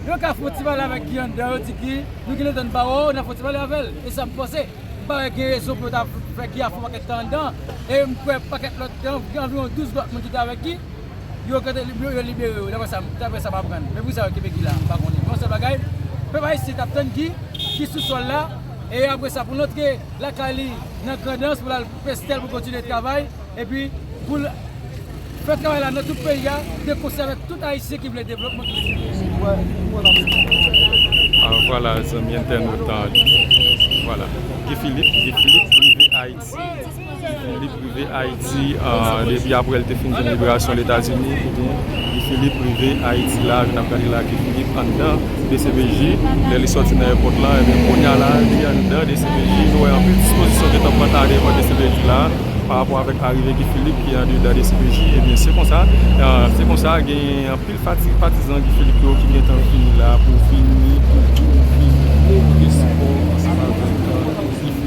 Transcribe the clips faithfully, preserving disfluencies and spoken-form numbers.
Yo ka fè yon ti pale avèk Guy anndan, yo di Guy, nou genlè tann pawòl, n ap fè yon ti pale avè l. E sa m panse. M pa wè gen rezon pou yo ta fè Guy ap fè yon pakèt tan anndan. E m kwè pakèt lòt tan, gen anviwon douz lòt moun ki te avèk Guy. Yo kite, yo, yo libere yo, daprè sa, daprè sa m aprann. Men poukisa yo kenbe Guy la, m pa konnen. Men yon sèl bagay, pèp ayisyen t ap tann Guy, Guy sou sòl la. E apre sa, pou l antre lakay li nan Grandans, pou l al Pestèl pou kontinye travay. Epi pou l fè travay la nan tout peyi a, de konsè avèk tout Ayisyen ki vle devlopman. Ah, vwala, zanmi entènot, ah, vwala. Guy Philippe, Guy Philippe rive Ayiti. Guy Philippe rive Ayiti, ah, depi apre l te fin jwenn liberasyon Letazini, ebyen, Guy Philippe rive Ayiti la, n ap gade la, Guy Philippe anndan D C P J, lè li sòti nan èpòt la, ebyen, kounye a la, li anndan D C P J, nou wè anpil dispozisyon gentan pran ta devan D C P J la. Pa rapò avèk arive Guy Philippe ki andedan D C P J, ebyen, se konsa, eh, se konsa, gen anpil fati-, patizan Guy Philippe yo ki gentan vini la pou vini, pou, pou vini, pou gen sipò ansanm avèk, eh, Guy Philippe.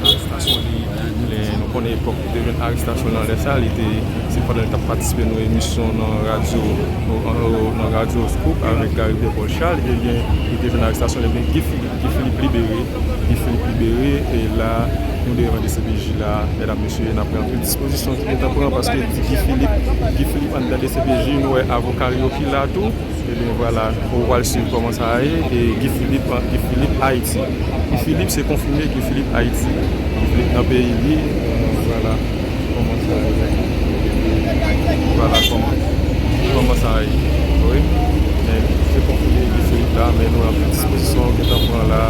Arestasyon li, lè nou konnen epòk li te jwenn arestasyon nan lè sa, li te, se pandan li t ap patisipe nan emisyon nan radyo, nan radyo Scoop avèk Gary Pierre Paul Charles, ebyen, li te jwenn arestasyon, ebyen, Guy Philippe, Guy Philippe libere, Guy Philippe libere, e la, nou devan D C P J la, medam, mesye, n ap pran anpil dispozisyon ki gentan pran, paske Guy Philippe, Guy Philippe anndan D C P J, nou wè avoka l yo ki la tou. Ebyen, vwala, ou pral swiv kòman sa ye. E Guy Philippe, Guy Philippe Ayiti. Guy Philippe, se konfime Guy Philippe Ayiti. Guy Philippe nan peyi li. Eh, vwala, kòman sa ye. Vwala, kòman, kòman sa ye. Wi. Men, se konfime Guy Philippe la, men nou anpil dispozisyon gentan pran la.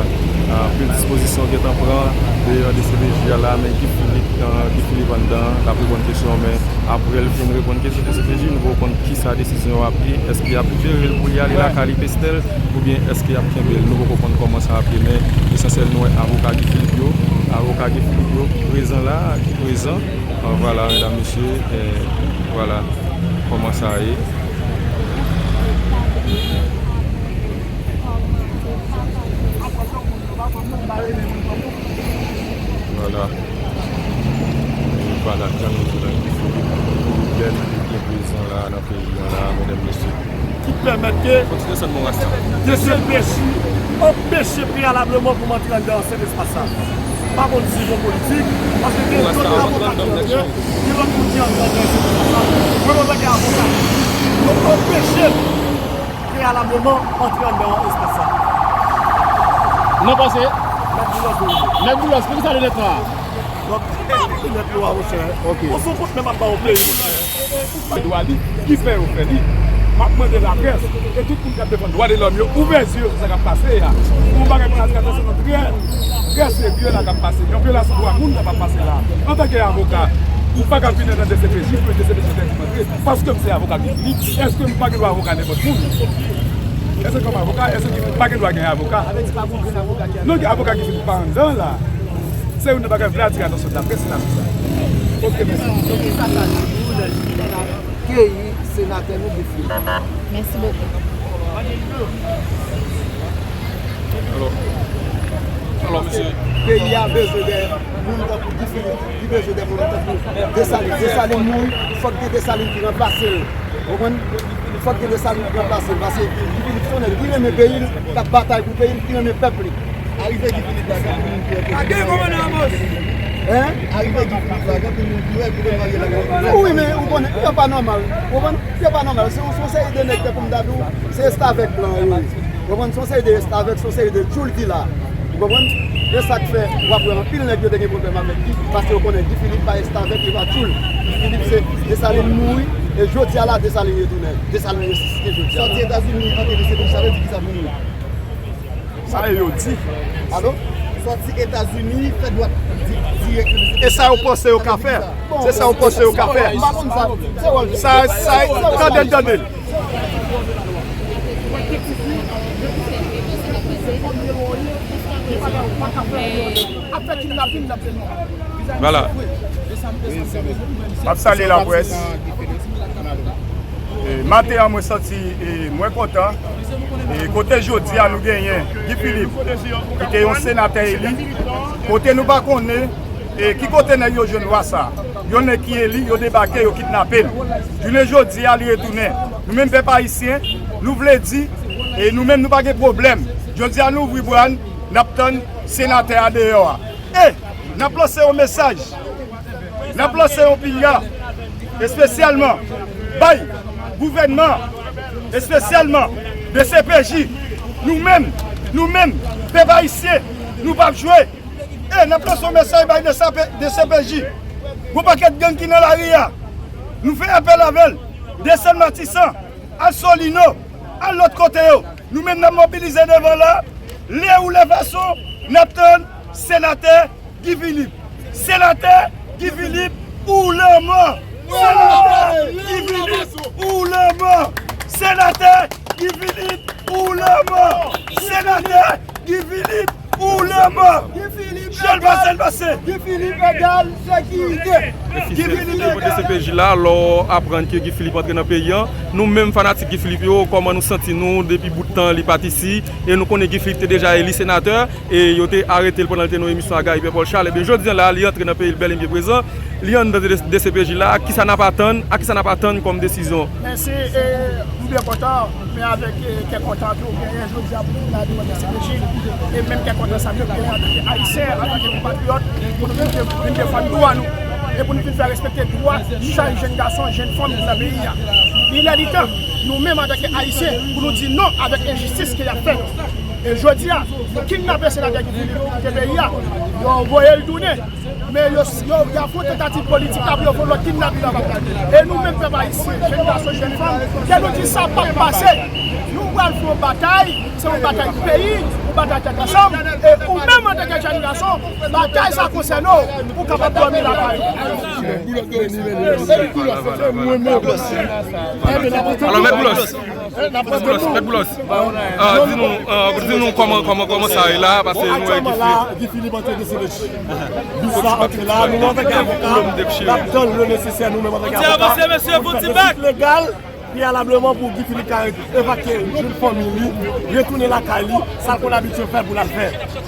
Anpil dispozisyon gentan pran deyò D C P J a la, men Guy Philippe, eh, Guy Philippe anndan, l ap reponn kesyon, men apre l fin reponn kesyon D C P J, nou poko konn kisa desizyon yo ap ye, èske y ap libere l pou li ale lakay li Pestèl, oubyen èske y ap kenbe l? Nou poko konn kòman sa ap ye, men lesansyèl nou wè avoka Guy Philippe yo, avoka Guy Philippe yo ki prezan la, ki prezan. Ah, vwala, medam, mesye, eh, vwala kòman sa ye. Vwala. Vwala, jan nou di la, Guy Philippe bèl e byen prezan la nan peyi a la, medam, mesye. Ki pèmèt ke D C P J anpeche preyalableman pou m antre anndan ansent espas sa. M pa konn si se yon politik, paske gen lòt avoka ki antre, gen lòt moun ki antre anndan ansent espas sa. Mwen, antanke avoka, yo anpeche m preyalableman antre anndan espas sa. Non, pase. Mèt Boulos, wi. Mèt Boulos, poukisa li lèt la? Donk, e lèt nou a, monchè. Ok. Bon, se yon kont menm ap ba yon peyi, monchè. Dwa li, ki fè yo fè li. M ap mande laprès e tout moun k ap defann dwa de lòm yo ouvè zye yo sou sa k ap pase a. Pou yon bagay pou n atire atansyon nou trè, trè serye la k ap pase. Yon vyolasyon dwa moun k ap pase la. Antanke avoka, m pa ka vin nan D C P J pou D C P J entèdi m antre paske m se avoka Guy Philippe. Èske m pa gen dwa avoka nenpòt moun? Èske kòm avoka, èske Guy Philippe pa gen dwa gen avoka? Non, avoka Guy Philippe pa anndan la. Se youn nan bagay m vle atire atansyon laprès la sou sa. Ok, mèsi. Donk, kisa sa di pou lè jistis la akeyi senatè nou Guy Philippe? Mèsi bokou. Alò, alò, mesye. Peyi a bezwen de moun tankou Guy Philippe, li bezwen de moun tankou Desalin. Desalin mouri, fòk gen Desalin ki ranplase l. Ou konprann? Fòk gen Desalin ki ranplase l, paske Guy Philippe se yon nèg ki renmen peyi l, k ap batay pou peyi l, ki renmen pèp li. Arive Guy Philippe la, gen anpil moun ki wè ke... Pa gen kòmandan Amos. Hein? Arive Guy Philippe la, gen anpil moun ki wè gouvènman li la ka... Wi, men ou konnen, yo pa nòmal. Ou konprann? Yo pa nòmal. Se yon, se yon seri de nèg, tankou m ta di w, se restavèk blan yo ye. Ou konprann? Se yon seri de restavèk, se yon seri de tchoul ki la. Ou konprann? Se sa k fè w ap wè anpil nèg yo te gen pwoblèm avèk li, paske yo konnen Guy Philippe pa restavèk, li pa tchoul. Guy Philippe se Desalin mouri, e jodi a la, Desalin retounen. Desalin resisite jodi a la. Sòti Etazini antre nan Sendomeng, sa vle di kisa pou nou? Sa e yo di. Alo? Sòti Etazini, fè dwat di-, dirèk nan Sendomeng. E sa yo panse yo ka fè. Se sa yo panse yo ka fè. M pa konn sa. Se wòl. Sa, sa, tande l, tande l. Vwala. M ap salye laprès. E, maten an, mwen santi, e, mwen kontan. E, kote jodi a nou genyen Guy Philippe, ki te yon senatè eli, kote nou pa konnen E ki kote nèg yo jwenn lwa sa? Yon nèg ki eli, yo debake, yo kidnape l. Jounen jodi a, li retounen. Nou menm pèp ayisyen, nou vle di, e nou menm nou pa gen pwoblèm. Jodi a, nou ouvri bra n, n ap tann senatè a deyò a. E n ap lanse yon mesaj, n ap lanse yon piga, espesyalman bay gouvènman, espesyalman D C P J, nou menm, nou menm, pèp ayisyen, nou p ap jwe. E n ap lanse yon mesaj bay D C P, D C P J. Gon pakèt gang ki nan lari a. Nou fè apèl avè l. Desann Matisan, al Solino, al lòt kote yo. Nou menm n ap mobilize devan la. Lè ou lè fason, n ap tann senatè Guy Philippe. Senatè Guy Philippe ou lanmò. Senatè Guy Philippe ou lanmò. Senatè Guy Philippe ou lanmò. Senatè Guy Philippe ou lanmò. Jan l pase, l pase. Guy Philippe egal sekirite. Efisye, efisye D C P J la, lè w aprann ke Guy Philippe antre nan peyi an, nou menm fanatik Guy Philippe yo, kòman nou santi nou depi bout tan li pa t isi, e nou konnen Guy Philippe te deja eli senatè, e yo te arete l pandan l te nan yon emisyon ak Guy Pierre Paul Charles. Ebyen, jodi a la, li antre nan peyi l bèl e byen prezan, li anndan D C P J la, kisa n ap atann, a kisa n ap atann kòm desizyon? Mèsi, e, m byen kontan, men avèk, e, kè kontan ke w genyen jodi a pou vin la devan D C P J, e menm kè kontan sa ke w genyen antanke Ayisyen, antanke konpatriyòt, pou nou vin de-, vin defann dwa nou, e pou nou vin fè respekte dwa chak jèn gason, jèn fanm ki nan peyi a. Li lè li tan, nou menm antanke Ayisyen, pou nou di non avèk enjistis ke y ap fè nou. E jodi a, yo kidnape senatè Guy Philippe ki kite peyi a, yo voye l tounen. Men yo, yo, y ap fè yon tantativ politik la pou yo fè yon lòt kidnapin anba kay. E nou menm pèp ayisyen, jèn gason, jèn fanm, ke nou di sa p ap pase. Nou pral fè yon batay, se yon batay peyi, yon batay tèt ansanm. E ou menm antanke jèn gason, batay sa konsène w, pou w kapab dòmi lakay ou. Alò, Mèt Boulos. Mèt Boulos, Mèt Boulos. Ah, di nou, ah, di nou kòman, kòman, kòman sa ye la, paske nou wè Guy Philippe. Guy Philippe antre D C P J. Bis la antre la, nou antanke avoka, n ap tann le nesesè, nou menm antanke avoka, pou n fè tout legal, preyalableman pou Guy Philippe ka evakye, jwenn fanmi li, retounen lakay li, sa l konn abitye fè pou l al fè.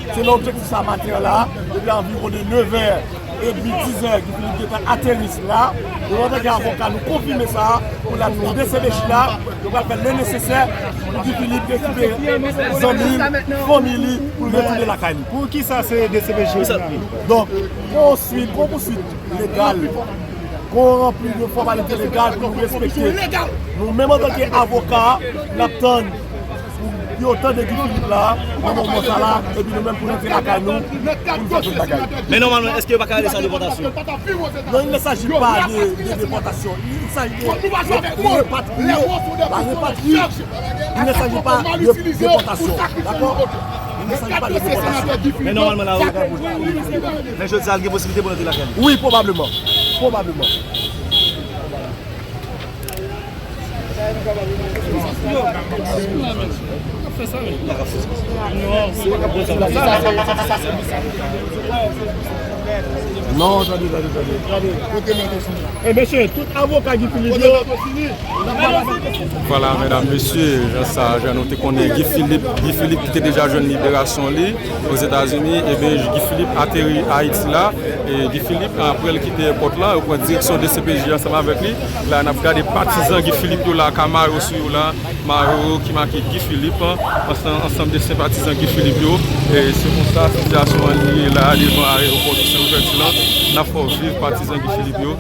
Se nan objektif sa maten an la, depi anviwon de nevè edmi, dizè, Guy Philippe gentan ateri sila. Nou, antanke avoka, nou konfime sa. Kounye a, nou, D C P J la, nou pral fè le nesesè pou Guy Philippe rekipere zanmi l, fanmi li, pou l retounen lakay li. Pou ki sa se D C P J la? Donk, gon swit, gon pouswit legal, gon ranpli de fòmalite legal pou nou respekte. Nou menm antanke avoka, n ap tann pou yo tande Guy Philippe la, nan moman sa la, epi nou menm pou n antre lakay nou, pou n fè tout bagay. Men nòmalman, èske yo pa ka rele sa depòtasyon? Non, il ne s'agit pas de, de déportation. Il s'agit de, de, de rapatrier, la rapatrier. Il ne s'agit pas de déportation. D'accord? Il ne s'agit pas de déportation. Men nòmalman, la, men jodi a, l gen posiblite pou l antre lakay li? Wi, pwobableman. Pwobableman. Non, tande, tande, tande. Tande. Kote mèt Osni? E mesye, tout avoka Guy Philippe yo. Vwala, medam, mesye, jan sa, jan nou te konnen Guy Philippe, Guy Philippe ki te deja jwenn liberasyon li Ozetazini, ebyen, Guy Philippe ateri Ayiti la. E Guy Philippe, apre l kite èpòt la, yo pran direksyon D C P J ansanm avèk li. La, n ap gade patizan Guy Philippe yo la, ka mare yo sou yo la, mare yo ki make Guy Philippe, ansanm, ansanm de senpatizan Guy Philippe yo. E se konsa sitiyasyon an li ye la, devan ayewopò Toussaint Louverture lan. N ap fè w viv patizan Guy Philippe yo.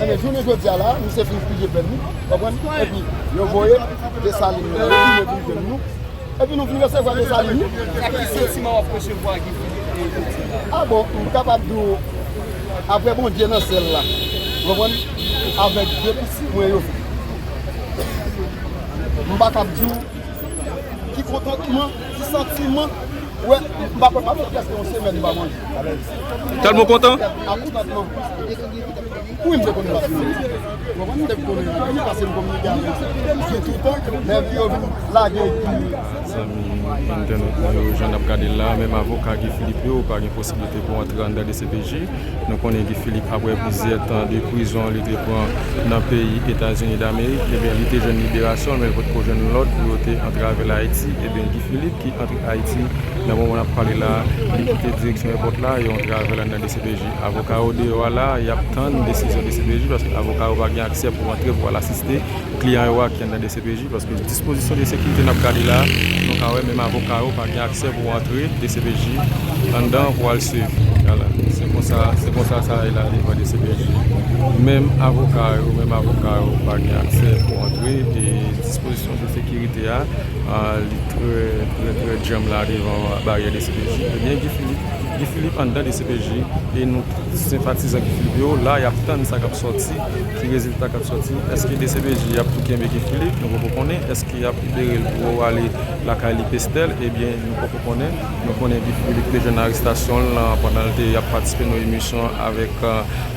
Ebyen, jounen jodi a la, misye fin pije pèn li, konprann? Epi, yo voye Desalin nan, yo vin jwenn nou. Epi nou vin resevwa Desalin, wi. Sa ki santiman w ap resevwa Guy Philippe jodi a? A bon, m kapab di w, apre Bondye nan syèl la, w konprann, avèk de pitit mwen yo, m pa kab di w ki kontantman, ki santiman, wè, m pa, m pa fè prèske yon semèn m pa manje. Tèlman kontan? A kontantman. Wi, m te konn bat li. Ou konprann, m te konn bat li, paske m konn li gen avèk li toutan, men vi yo vin lage. Zanmi entènot nou yo, jan n ap gade l la, menm avoka Guy Philippe yo pa gen posiblite pou antre anndan D C P J. Nou konnen Guy Philippe, apre plizyè tan de prizon li te pran nan peyi Etazini Damerik, ebyen, li te jwenn liberasyon l, men l potko jwenn lòd pou yo te antre avè l Ayiti. Ebyen, Guy Philippe ki antre Ayiti Nan moman n ap pale la, li kite direksyon èpòt la, yo antre avè l anndan D C P J. Avoka yo deyò a la, y ap tann desizyon D C P J, paske avoka yo pa gen aksè pou antre pou al asiste kliyan yo a ki anndan D C P J, paske dispozisyon de sekirite n ap gade la, nou ka wè menm avoka yo pa gen aksè pou antre D C P J anndan pou al swiv. Vwala, se konsa, se konsa sa ye la devan D C P J. Menm avoka yo, menm avoka yo pa gen aksè pou antre, e dispozisyon de sekirite a, a, li trè, trè, trè djanm la devan baryè D C P J. Ebyen, Guy Philippe, Guy Philippe anndan D C P J, e nou tout senpatizan Guy Philippe yo, la, y ap tann sa k ap sòti, ki rezilta k ap sòti. Èske D C P J ap tou kenbe Guy Philippe? Nou poko konnen. Èske y ap libere l pou ale lakay li Pestèl? Ebyen, nou poko konnen. Nou konnen Guy Philippe te jwenn arestasyon l, a, pandan l te ap patisipe nan emisyon avèk, a,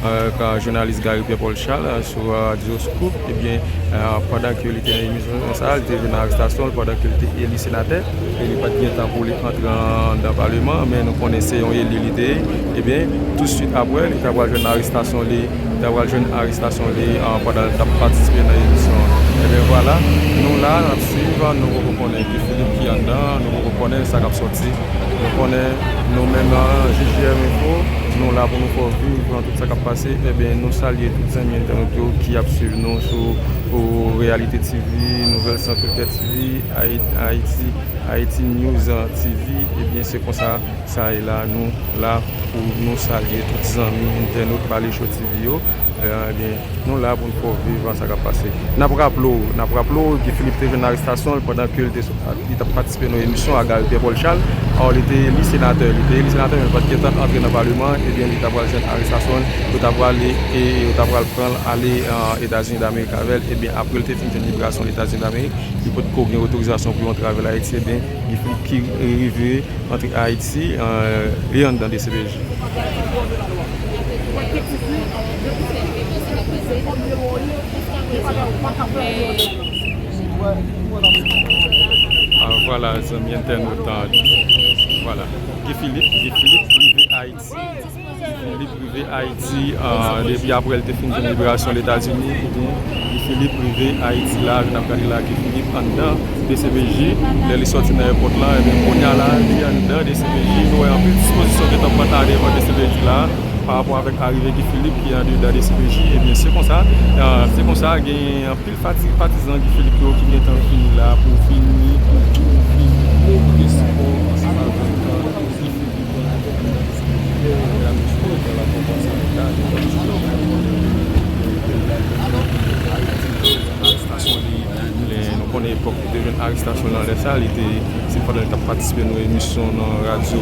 avèk, a, jounalis Gary Pierre Paul Charles, a, sou, a, Radio Scoop. Ebyen, a, pandan ke li te nan emisyon sa, li te jwenn arestasyon l pandan ke li te eli senatè, e li pa t gen tan pou li antre anndan paleman, men nou konnen se yon eli li te ye. Ebyen, touswit apre, li ta pral jwenn arestasyon li, li ta pral jwenn arestasyon li, a, pandan l t ap patisipe nan emisyon an. Ebyen, vwala, nou la, n ap swiv, nou poko konnen Guy Philippe ki anndan, nou poko konnen sa k ap sòti. Nou konnen nou menm, a, J J M Info, nou la pou nou fè w viv, a, tout sa k ap pase. Ebyen, nou salye tout zanmi entènot yo ki ap swiv nou sou, sou Realite T V, Nouvèl San Filtè T V, Haï-, Haïti, Haïti News, a, T V. Ebyen, se konsa sa ye la, nou la pou nou salye tout zanmi entènot Bale Show T V yo. E, ebyen, nou la pou n fè w viv sa k ap pase. N ap raple w, n ap raple w, Guy Philippe te jwenn arestasyon l pandan ke l te sou, li t ap patisipe nan emisyon a Gary Pierre Paul Charles. Or, li te eli senatè, li te eli senatè, men li pa t gentan antre nan paleman an, ebyen, li ta pral jwenn arestasyon l, yo ta pral, e, yo ta pral pran l ale, a, Etazini Damerik avè l, ebyen, apre l te fin jwenn liberasyon Etazini Damerik, li potko gen otorizasyon pou yo antre avè l Ayiti, ebyen, Guy Philippe ki rive antre Ayiti, e, e anndan D C P J. A, vwala, zanmi entènot, a, vwala. Guy Philippe, Guy Philippe rive Ayiti. Philippe rive Ayiti, a, depi apre l te fin jwenn liberasyon Letazini, ebyen, Guy Philippe rive Ayiti la, n ap gade la, Guy Philippe anndan D C P J, lè li sòti nan èpòt la, ebyen, kounye a la, li anndan D C P J, nou wè anpil dispozisyon gentan pran ta devan D C P J la, pa rapò avèk arive Guy Philippe ki andedan D C P J, ebyen, se konsa, a, se konsa, gen anpil fati-, patizan Guy Philippe yo ki gentan vini la pou vini, pou, pou vini, pou vini, arestasyon li, lè nou konnen epòk li te jwenn arestasyon nan lè sa, li te, se pandan li t ap patisipe nan emisyon nan radyo,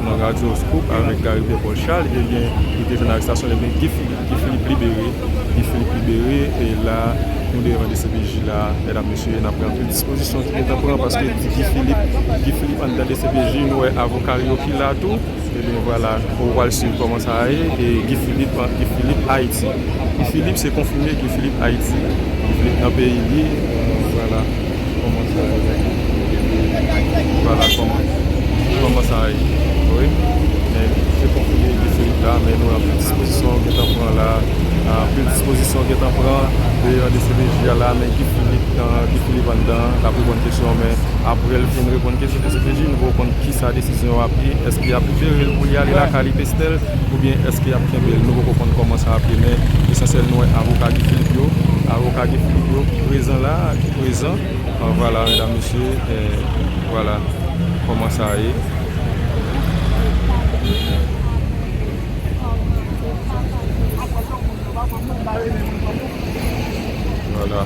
nan radyo Scoop avèk Gary Pierre Paul Charles, ebyen, li te jwenn arestasyon, ebyen, Guy Philippe, Guy Philippe libere, Guy Philippe libere, e la, nou devan D C P J la, medam, mesye, n ap pran anpil dispozisyon ki gentan pran, paske Guy Philippe, Guy Philippe anndan D C P J, nou wè avoka l yo ki la tou, ebyen, vwala, ou pral swiv kòman sa ye, e Guy Philippe, Guy Philippe Ayiti. Guy Philippe, se konfime Guy Philippe Ayiti, Guy Philippe nan peyi li, e, vwala. Kòman sa ye? Vwala kòman, kòman sa ye. Wi. Men se konfime Guy Philippe la, men nou anpil dispozisyon gentan pran la. Anpil dispozisyon gentan pran deyò D C P J a la, men Guy Philippe, a, Guy Philippe anndan, l ap reponn kesyon, men apre l fin reponn kesyon D C P J, nou poko konn kisa desizyon yo ap ye. Èske y ap libere l pou li ale lakay li Pestèl, oubyen èske y ap kenbe l? Nou poko konn kòman sa ap ye, men lesansyèl nou wè avoka Guy Philippe yo, avoka Guy Philippe yo ki prezan la, ki prezan. An, vwala, medam, mesye, e, vwala kòman sa ye. Vwala.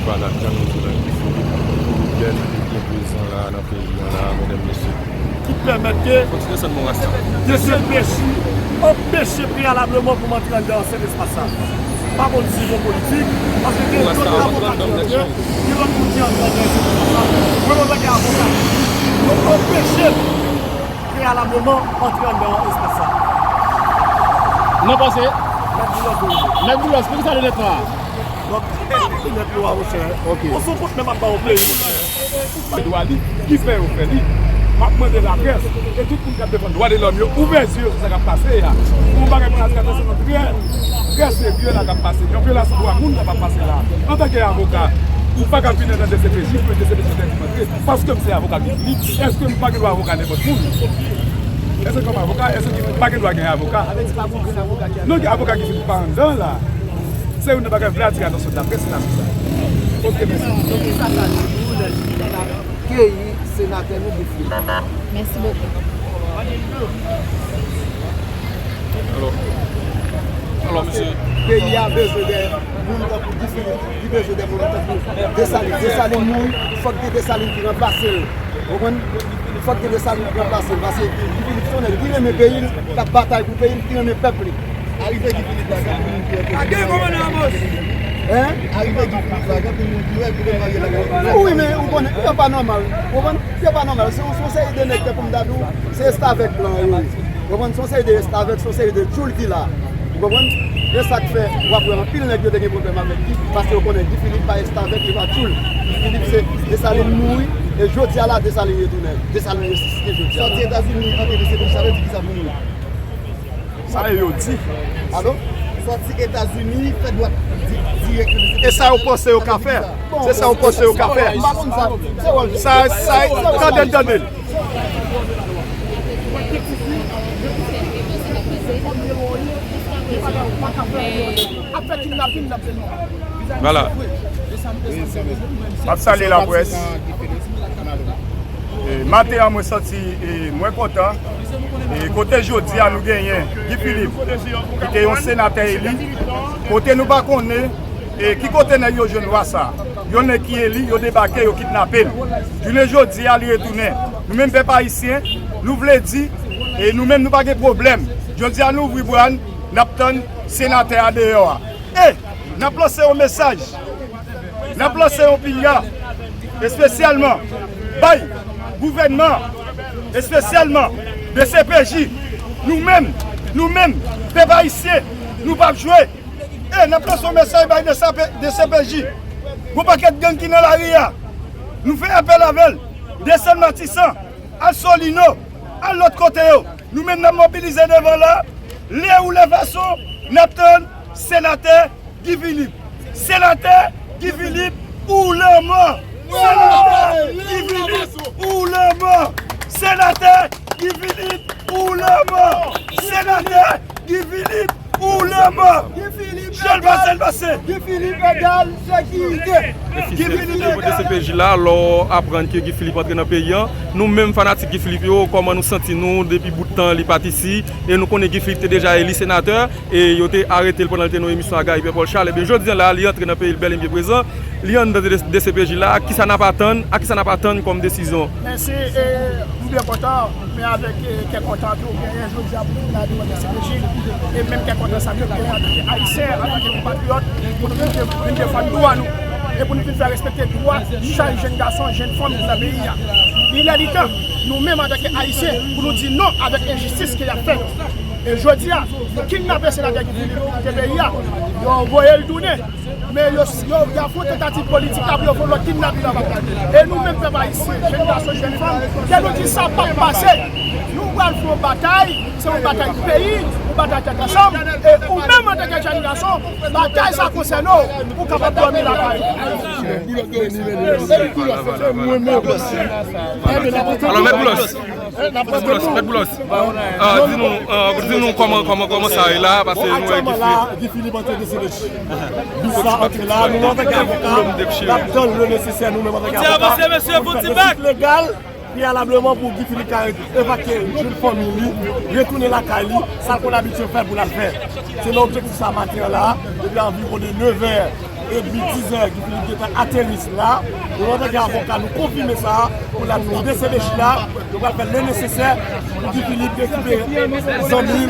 Vwala, jan nou di la, Guy Philippe, Guy Philippe byen prezan la nan peyi a la, medam, mesye. Ki pèmèt ke D C P J anpeche preyalableman pou m antre anndan sèt espas sa. Pa konn si se yon politik, paske gen lòt avoka ki antre, gen lòt moun ki antre anndan sèt espas sa. Mwen, antanke avoka, yo anpeche m preyalableman antre anndan espas sa. Non, pase. Mèt Boulos, wi. Mèt Boulos, poukisa de lèt nwa a? Donk, e, e lèt nwa, monchè. Ok. Bon, se yon kont menm ap ba yon peyi, monchè. Dwa li, ki fè yo fè li. M ap mande laprès e tout moun k ap defann dwa de lòm yo ouvè zye yo sou sa k ap pase a. Yon bagay pou natiralite se yon trè, trè serye la k ap pase. Yon vyolasyon dwa moun k ap pase la. Antanke avoka, M pa ka vin nan D C P J pou D C P J fè m rantre, paske m se avoka Guy Philippe. Èske m pa gen dwa avoka nenpòt moun? Èske kòm avoka, èske Guy Philippe pa gen dwa gen avoka? Non, avoka Guy Philippe pa anndan la. Se youn nan bagay m vle atire atansyon laprès la sou sa. Ok, mèsi. Keyi senatè nou Guy Philippe. Mèsi bokou. Alò, alò, mesye. Peyi a bezwen de moun tankou Guy Philippe, li bezwen de moun tankou Desalin. Desalin mouri, fòk gen Desalin ki ranplase l. Ou konprann? Fòk gen Desalin ki ranplase l. Paske Guy Philippe se yon nèg ki renmen peyi l, k ap batay pou peyi l, ki renmen pèp li. Arive Guy Philippe la, gen moun ki wè ke... Pa gen kòmandan anbòch. Hein? Arive Guy Philippe la, gen moun ki wè gouvènman gen bagay. Wi, men ou konnen, yo pa nòmal. Ou konprann? Yo pa nòmal. Se yon, se yon seri de nèg, tankou m ta di w, se restavèk blan yo ye. Ou konprann? Se yon seri de restavèk, se yon seri de tchoul ki la. Ou konprann? Se sa k fè w ap wè anpil nèg yo te gen pwoblèm avèk li, paske yo konnen Guy Philippe pa restavèk, li pa tchoul. Guy Philippe se Desalin mouri, e jodi a la, Desalin retounen. Desalin resisite jodi a la. Sòti Etazini, antre D C P J, sa vle di kisa pou nou? Sa e yo di. Alo? Sòti Etazini, fè dwat di-, dirèk nan D C P J. E sa yo panse yo ka fè? Se sa yo panse yo ka fè? M pa konn sa. Se wòl. Sa, sa, tande, tande. Voilà. M ap salye laprès. E, maten an, mwen santi, e, mwen kontan. E, kote jodi a nou genyen Guy Philippe, ki te yon senatè eli, kote nou pa konnen, e, ki kote nèg yo jwenn lwa sa. Yon nèg ki eli, yo debake, yo kidnape l. Jounen jodi a, li retounen. Nou menm pèp ayisyen, nou vle di, e nou menm nou pa gen pwoblèm. Jodi a, nou ouvri bra n, n ap tann senatè a deyò a. E, n ap lanse yon mesaj. N ap lanse yon piga, espesyalman bay gouvènman, espesyalman D C P J. Nou menm, nou menm, pèp ayisyen, nou p ap jwe. E n ap lanse yon mesaj bay D C P, D C P J. Gon pakèt gang ki nan lari a. Nou fè apèl avè l. Desann Matisan, al Solino, al lòt kote yo. Nou menm n ap mobilize devan la. Lè ou lè fason, n ap tann senatè Guy Philippe. Senatè Guy Philippe, ou lanmò! Senatè Guy Philippe, ou lanmò! Senatè Guy Philippe, ou lanmò! Senatè Guy Philippe, ou lanmò! Jan l pase, l pase! Guy Philippe egal sekirite! E fisyèl ki te pou D C P J la, lè w aprann ke Guy Philippe antre nan peyi an, nou menm fanatik Guy Philippe yo, kòman nou santi nou depi bout tan li pa t isi, e nou konnen Guy Philippe te deja eli senatè, e yo te arete l pandan l te nan yon emisyon ak Guy Pierre Paul Charles. Ebyen, jodi a la, li antre nan peyi l bèl e byen prezan, li anndan D C P J la, kisa n ap atann, a kisa n ap atann kòm desizyon? Mèsi, e, m byen kontan, men avèk, e, kè kontan ke w genyen jodi a pou vin la devan D C P J, e menm kè kontan sa ke w genyen antanke Ayisyen, antanke konpatriyòt, pou nou vin de-, vin defann dwa nou, e pou nou vin fè respekte dwa chak jèn gason, jèn fanm ki nan peyi a. Li lè, li tan, nou menm antanke Ayisyen, pou nou di non avèk enjistis ke y ap fè nou. E jodi a, yo kidnape senatè Guy Philippe ki kite peyi a, yo voye l tounen. Men yo, yo, y ap fè yon tantativ politik la pou yo fè yon lòt kidnapin nan Bagdad. E nou menm pèp ayisyen, jèn gason, jèn fanm, kè nou di sa p ap pase. Nou pral fè yon batay, se yon batay peyi, yon batay tèt ansanm. E ou menm antanke jèn gason, batay sa konsène w, pou w kapab dòmi lakay ou. Alò, mèt Boulos. Mèt Boulos, mèt Boulos. Ah, di nou, ah, di nou kòman, kòman, kòman sa ye la, paske nou wè Guy Philippe. Guy Philippe antre D C P J. Vin sa antre la, nou antanke avoka, n ap tann le nesesè, nou menm antanke avoka, pou n fè resit legal, preyalableman pou Guy Philippe ka evakye, jwenn fanmi li, retounen lakay li, sa l konn abitye fè pou l al fè. Se nan objektif sa maten an la, depi anviwon de nevè edmi, dizè, Guy Philippe gentan ateri la. Nou, antanke avoka, nou konfime sa. Kounye a nou D C P J la, nou pral fè le nesesè pou Guy Philippe rekipere zanmi l,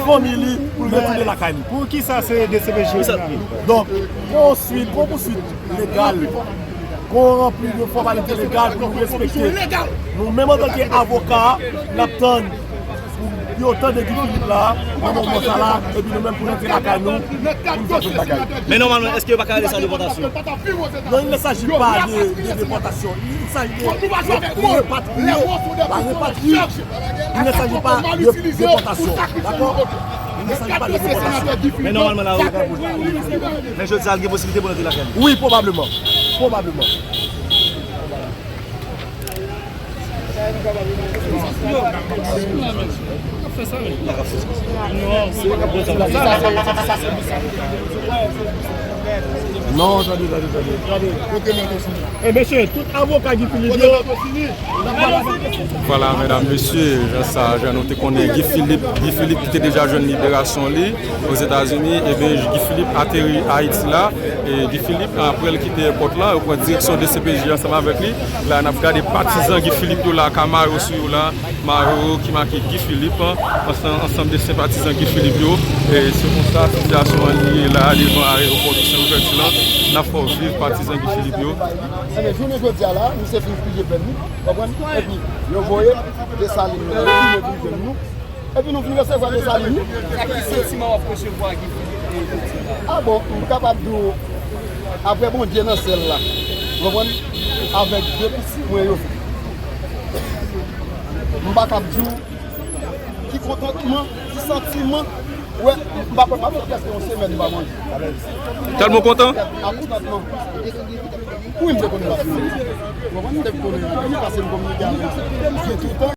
fanmi li, pou l retounen lakay li. Poukisa se D C P J la? Donk, gon swit, gon pouswit legal, gon ranpli de fòmalite legal pou nou respekte. Nou menm antanke avoka, n ap tann pou yo tande Guy Philippe la, nan moman sa la, epi nou menm pou n antre lakay nou, pou n fè tout bagay. Men nòmalman, èske yo pa ka rele sa depòtasyon? Non, il ne s'agit pas de, de déportation. Il s'agit de, de, de repatrier, la repatrier. Il ne s'agit pas de déportation. D'accord? Il ne s'agit pas de déportation. Men nòmalman, la, men jodi a, gen posiblite pou n antre lakay nou? Wi, pwobableman. Pwobableman. Non, tande, tande, tande. Tande. E mesye, tout avoka Guy Philippe yo. Vwala, medam, mesye, jan sa, jan nou te konnen Guy Philippe, Guy Philippe ki te deja jwenn liberasyon li Ozetazini, ebyen, Guy Philippe ateri Ayiti la. E Guy Philippe, apre l kite èpòt la, yo pran direksyon D C P J ansanm avèk li. La, n ap gade patizan Guy Philippe yo la, ka mare yo sou yo la, mare yo ki make Guy Philippe, ansanm, ansanm de senpatizan Guy Philippe yo. E se konsa sitiyasyon an li ye la, devan ayewopò Toussaint Louverture la. N ap fè w viv patizan Guy Philippe yo. Ebyen, jounen jodi a la, misye fin pije pèn li, konprann? Epi, yo voye Desalin nan, yo vin jwenn nou. Epi nou vin resevwa Desalin, wi. Sa ki santiman w ap resevwa Guy Philippe jodi a? A bon, m kapab di w, apre Bondye nan syèl la, w konprann, avèk de pitit mwen yo, m pa kab di w ki kontantman, ki santiman, wè, m pa, m pa fè prèske yon semèn m pa manje. Tèlman kontan? A kontantman. Wi, m te konn pa fini. Ou konprann? M te konnen anpil, paske m kominike avè l. M di toutan,